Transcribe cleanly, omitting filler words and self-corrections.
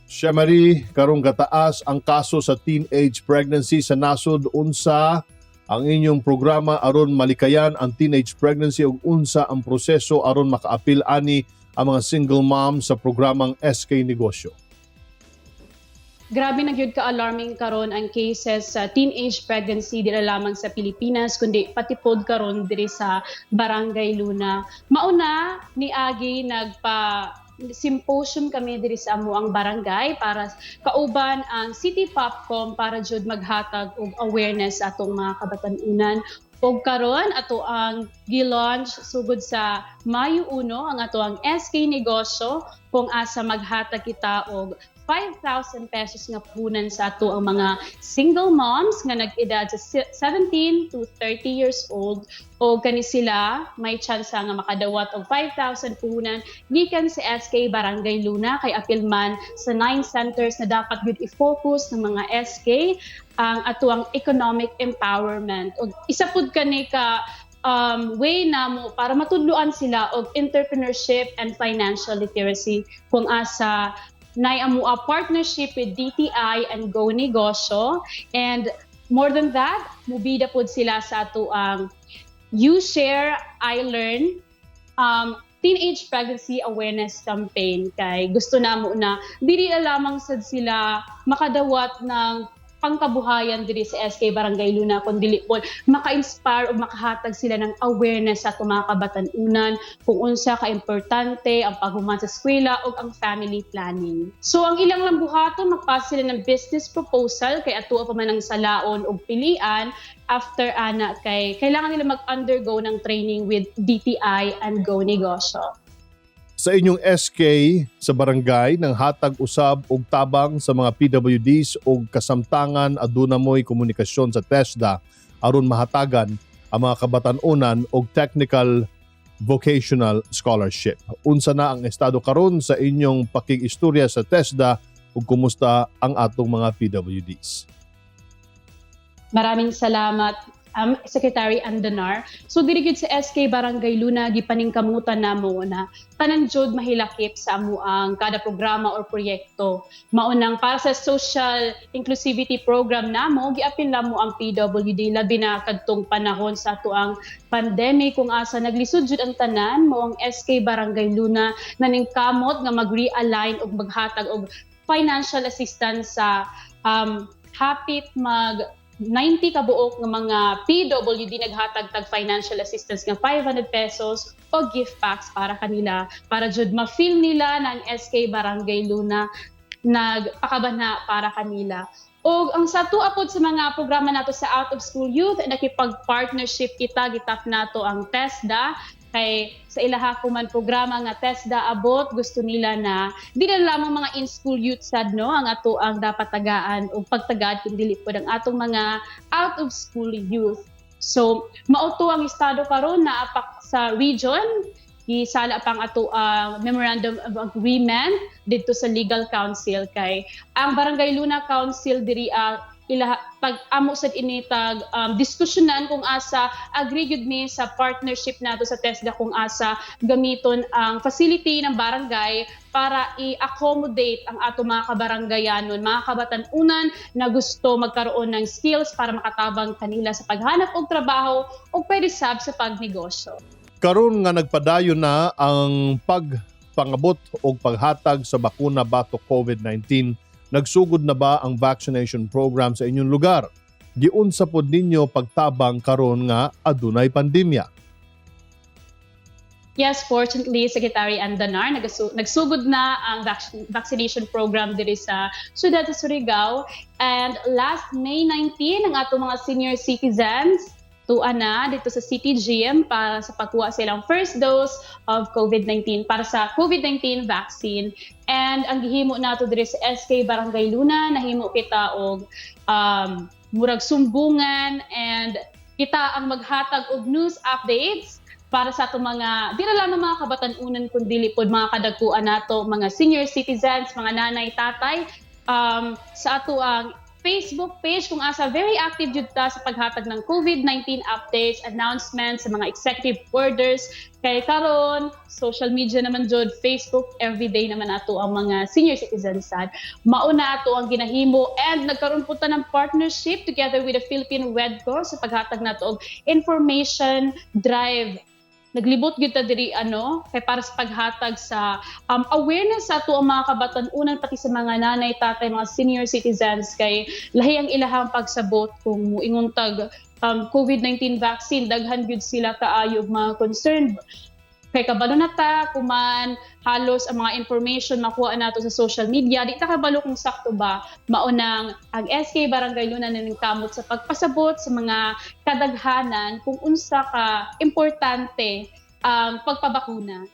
Siya Marie, karong gataas ang kaso sa teenage pregnancy sa nasod. Unsa ang inyong programa aron malikayan ang teenage pregnancy ug unsa ang proseso aron makaapil ani ang mga single mom sa programang SK Negosyo? Grabe na gyud ka-alarming karon ang cases sa teenage pregnancy, dili lamang sa Pilipinas kundi pati pod karon diri sa Barangay Luna. Mauna ni agi nagpa symposium kami diri sa amuang barangay para kauban ang City Popcom para jud maghatag og awareness sa atong mga kabatan-unan. Ug karon ato ang gi-launch sugod sa Mayo 1 ang ato ang SK Negosyo kung asa maghatag kita og ₱5,000 nga puhunan sa ato ang mga single moms nga nag-edad sa 17 to 30 years old, o kani sila may chance nga makadawat og 5,000 puhunan gikan sa SK Barangay Luna kay apil man sa nine centers na dapat gyud i-focus ng mga SK ang atuang economic empowerment. Og isa pud kani ka way namo para matudloan sila og entrepreneurship and financial literacy kung asa nay amo a partnership with DTI and Go Negosyo. And more than that, mubida pod sila sa ato ang You Share, I Learn teenage pregnancy awareness campaign kay gusto namo na dili na lamang sad sila makadawat ng pangkabuhayan diri sa SK Barangay Luna kun dili po maka-inspire o makahatag sila ng awareness sa atong mga kabatan-unan kung unsa ka-importante ang paghuman sa eskwela o ang family planning. So ang ilang lang buhaton, magpasa sila ng business proposal kay ato pa man ang salaon og pilian after ana kay kailangan nila mag-undergo ng training with DTI and Go Negosyo. Sa inyong SK sa barangay, nang hatag usab og tabang sa mga PWDs og kasamtangan aduna mo'y komunikasyon sa TESDA aron mahatagan ang mga kabatan-unan og technical vocational scholarship? Unsa na ang estado karon sa inyong pakig-istorya sa TESDA ug kumusta ang atong mga PWDs? Maraming salamat, Secretary Andanar. So diri gyud sa SK Barangay Luna, gipaningkamutan namo na tanan jud mahilakip sa amuang kada programa or proyekto. Maunang para sa social inclusivity program namo, giapil namo ang PWD labi na kadtong panahon sa atoang pandemic kung asa naglisod jud ang tanan. Mao ang SK Barangay Luna naningkamot nga mag-realign ug maghatag og financial assistance sa hapit mag 90 ka buok nga mga PWD, naghatag tag financial assistance nga ₱500 o gift packs para kanila para jud ma-feel nila na ang SK Barangay Luna nagpakabana para kanila. O ang sa tuwa pod sa mga programa nato sa out of school youth, nakipag-partnership kita, gitap nato ang TESDA kay sa ilaha kuman programa nga TESDA abot, gusto nila na di na lamang mga in-school youth sad no ang ato ang dapat tagaan o pagtagad kun dili pod ang atong mga out of school youth. So mao to ang estado karon na apak sa region. Gisala pang ato ang memorandum of agreement didto sa legal council kay ang Barangay Luna Council diri ila pag amo sad ini tag diskusyonan kung asa agree gyud mi sa partnership nato sa TESDA kung asa gamiton ang facility ng barangay para i-accommodate ang ato mga kabaranggayanon, mga kabatan-unan na gusto magkaroon ng skills para makatabang kanila sa paghanap og trabaho o pwede sab sa pagnegosyo. Karon nga nagpadayon na ang pagpangabot o paghatag sa bakuna batok COVID-19, nagsugod na ba ang vaccination program sa inyong lugar? Giunsa pod ninyo pagtabang karon nga adunay pandemya? Yes, fortunately, Secretary Andanar, nagsugod na ang vaccination program diri sa siyudad sa Surigao. And last May 19, ang atong mga senior citizens tuwa na dito sa City Gym para sa pagkuha silang first dose of COVID-19 para sa COVID-19 vaccine. And ang gihimo nato diri sa SK Barangay Luna, nahimo kita og murag sumbungan and kita ang maghatag og news updates para sa atong mga di na lamang mga kabatan-unan kundi pod mga kadagkuan nato, mga senior citizens, mga nanay, tatay, sa ato ang Facebook page kung asa very active jud ta sa paghatag ng COVID-19 updates, announcements, sa mga executive orders. Kay karon social media naman jud, Facebook everyday naman ato ang mga senior citizens sad. Mauna ato ang ginahimo and nagkaroon po ta ng partnership together with the Philippine Red Cross sa paghatag nato og information drive. Naglibot gyud ta diri, ano, kay para sa paghatag sa awareness sa ato ang mga kabatan-unan, pati sa mga nanay, tatay, mga senior citizens, kay lahi ang ilahang pagsabot kung muingon tag COVID-19 vaccine. Daghan gyud sila kaayo og mga concerned kay kabalo na ta kuman halos ang mga information makuha nato sa social media, di ta kabalo kung sakto ba. Maunang ang SK Barangay Luna naningkamot sa pagpasabot sa mga kadaghanan kung unsa ka importante ang pagpabakuna.